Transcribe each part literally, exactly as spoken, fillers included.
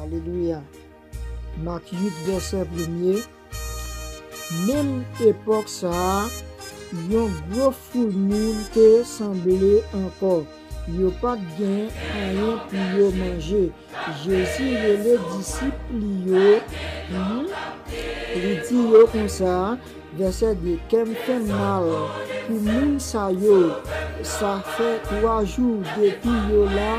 Alelouya. Mak uit, vèsè premye. Menm epòk sa a, yon gwo foul moun te sanble ankò. Yo pa t gen anyen pou yo manje. Jezi rele disip li yo, hmm, li di yo konsa, vèsè de, kè m fè m mal pou moun sa yo. Sa fè twa jou depi yo la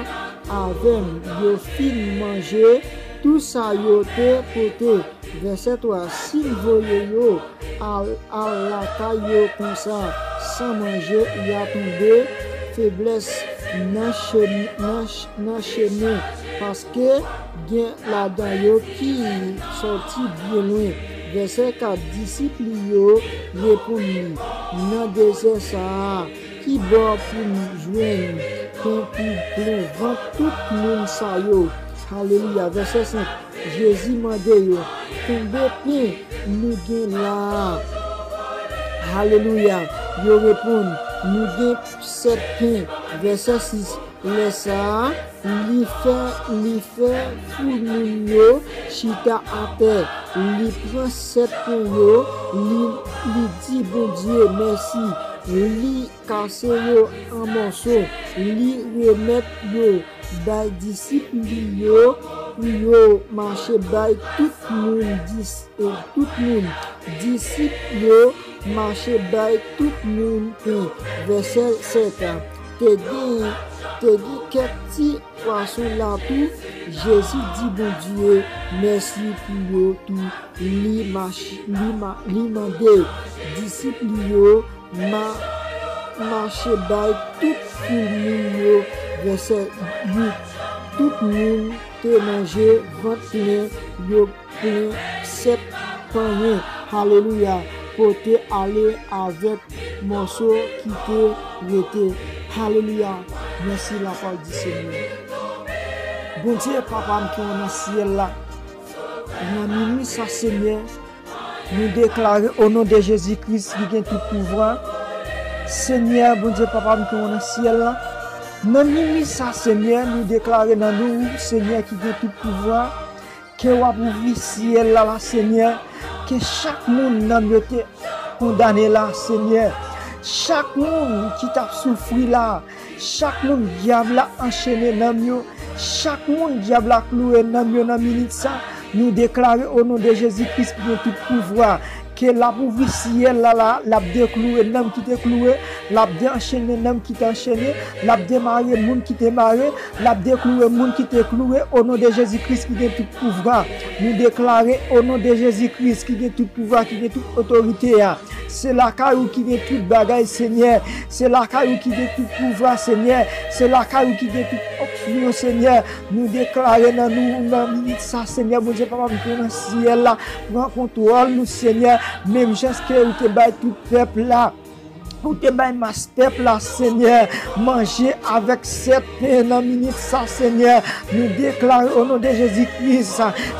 avè m. Yo fin manje tou sa yo te pote. Vèsè twa, si l voye yo al, al lakay yo konsa, san manje, y a tonbe, feblès nan chemen, nan ch-, nan chemen, paske gen ladan yo ki sòti byen lwen. Vèsè kat, disip li yo reponn li, nan dezè sa a, ki bò pou n jwenn pen pou plen vant tout moun sa yo? Alelouya. Vèsè senk, Jezi mande yo, konbyen pen nou gen la a? Alelouya. Yo reponn, nou gen sèt pen. Vèsè sis, lè sa a, li fè, li fè foul moun yo chita atè. Li pran sèt pen yo, li, li di Bondye mèsi. Li kase yo an mòso, li remèt yo bay disip li yo pou yo mache bay tout moun dis-, eh, tout moun. Disip yo mache bay tout moun pen. Vèsè sèt, te gen, te gen kèk ti pwason la tou. Jezi di Bondye mèsi pou yo tou. Li mach-, li ma-, li mande disip li yo ma-, mache bay tout foul moun yo. Vèsè uit, tout moun te manje vant plen, yo plen sèt panyen. Alelouya. Pote ale avèk mòso ki te rete. Alelouya. Mèsi, lapawòl di Senyè. Bondye, Papa m ki nan syèl la, nan minui sa, Senyè, nou deklare o non de Jezi Kris ki gen tout pouvwa, Senyè, Bondye, Papa m ki nan syèl la, nan minui sa, Senyè, nou deklare nan non ou, Senyè, ki gen tout pouvwa, ke w ap ouvri syèl la, la, Senyè, ke chak moun nanm yo te kondane la, Senyè, chak moun ki t ap soufri la, chak moun dyab la anchene nanm yo, chak moun dyab la kloure nanm yo nan minit sa, nou deklare o non de Jezi Kris ki gen tout pouvwa, ke l ap ouvri syèl la, la, l ap dekloure nanm ki te kloure, l ap deanchene nanm ki te anchene, l ap demare moun ki te mare, l ap dekloure moun ki te kloure, o non de Jezi Kris ki gen tout pouvwa. Nou deklare o non de Jezi Kris ki gen tout pouvwa, ki gen tout otorite a. Se lakay ou ki gen tout bagay, Senyè. Se lakay ou ki gen tout pouvwa, Senyè. Se lakay ou ki gen tout onksyon, Senyè. Nou deklare nan nou, nan minit sa, Senyè, Bondye Papa m ki nan syèl la, pran kontwòl nou, Senyè. Menm jan ke ou te bay tout pèp la, ou te bay mas pèp la, Senyè, manje avèk sèt pen nan minit sa, Senyè. Nou deklare o non de Jezi Kris,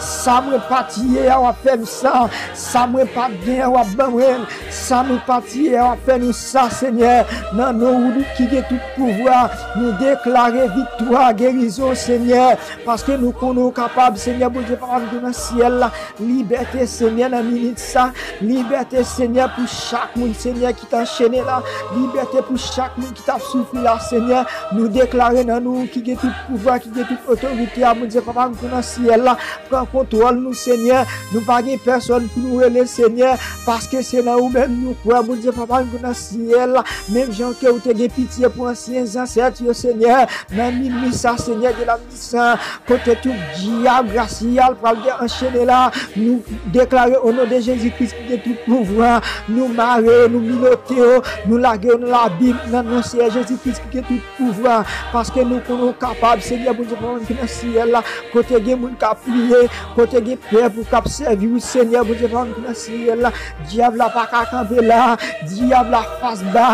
sa mwen pa t ye a, w ap fè m sa. Sa mwen pa t gen an, w ap ban mwen l. Sa nou pa t ye a, w ap fè nou sa, Senyè. Nan non ou ki gen tout pouvwa, nou deklare viktwa, gerizon, Senyè. Paske nou konnen ou kapab, Senyè, Bondye Papa m ki nan syèl la. Libète, Senyè, nan minit sa. Libète, Senyè, pou chak moun, Senyè, ki t anchene la. Libète pou chak moun ki t ap soufri la, Senyè. Nou deklare nan non ou ki gen tout pouvwa, ki gen tout otorite a, Bondye Papa m ki nan syèl la. Pran kontwòl nou, Senyè. Nou pa gen pèsòn pou nou rele, Senyè, paske se nan ou menm nou kwè, Bondye Papa m ki nan syèl la. Menm jan ke ou te gen pitye pou ansyen zansèt yo, Senyè, nan minui sa, Senyè de la sa, kote tout dyab rasyal pral gen anchene la, nou deklare o non de Jezi Kris ki gen tout pouvwa, nou mare yo, nou minote yo, nou lage yo nan labim, nan non Seyè Jezi Kris ki gen tout pouvwa, paske nou konnen ou kapab, Senyè Bondye Papa m ki nan syèl la, kote gen moun k ap priye, kote gen pèp ou k ap sèvi ou, Senyè Bondye Papa m ki nan syèl la, dyab la pa ka kanpe la, dyab la fas ba,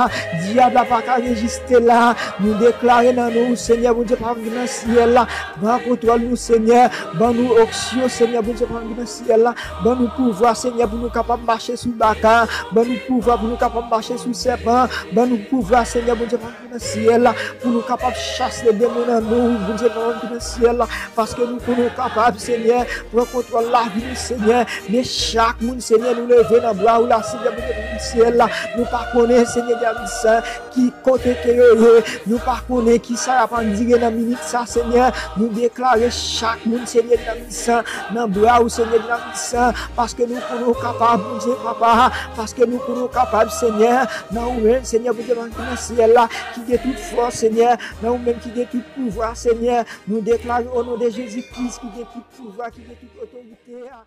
dyab la pa ka reziste la, nou deklare nan non ou, Senyè Bondye Papa m ki nan syèl la, pran kontwòl nou, Senyè. Ban nou onksyon, Senyè Bondye Papa m ki nan syèl la. Ban nou pouvwa, Senyè, pou nou kapab mache sou baka. Ban nou pouvwa pou nou kapab mache sou sèl. Ban nou pouvwa, Senyè Bondye, ki nan syèl la, pou nou kapab chase demon nan non, Bondye, ki nan syèl la, paske nou konnen ou kapab, Senyè, pran kontwòl lavi nou, Senyè, men chak moun, Senyè, nou leve nan bra ou la, Senyè Bondye, ki nan syèl la, nou pa konnen, Senyè Dye San, ki kote ke yo ye, nou pa konnen ki sa y ap andire nan minit sa, Senyè, nou deklare chak moun, Senyè Dye San, nan bra ou, Senyè Dye San, paske nou konnen ou kapab, Bondye, papa, paske nou konnen ou kapab, Senyè, nan ou menm, Senyè, Bondye, ki nan syèl la, ki gen tout fòs, Senyè, nan ou menm ki gen tout pouvwa, Senyè, nou deklare o non de Jezi Kris ki gen tout pouvwa, ki gen tout otorite a.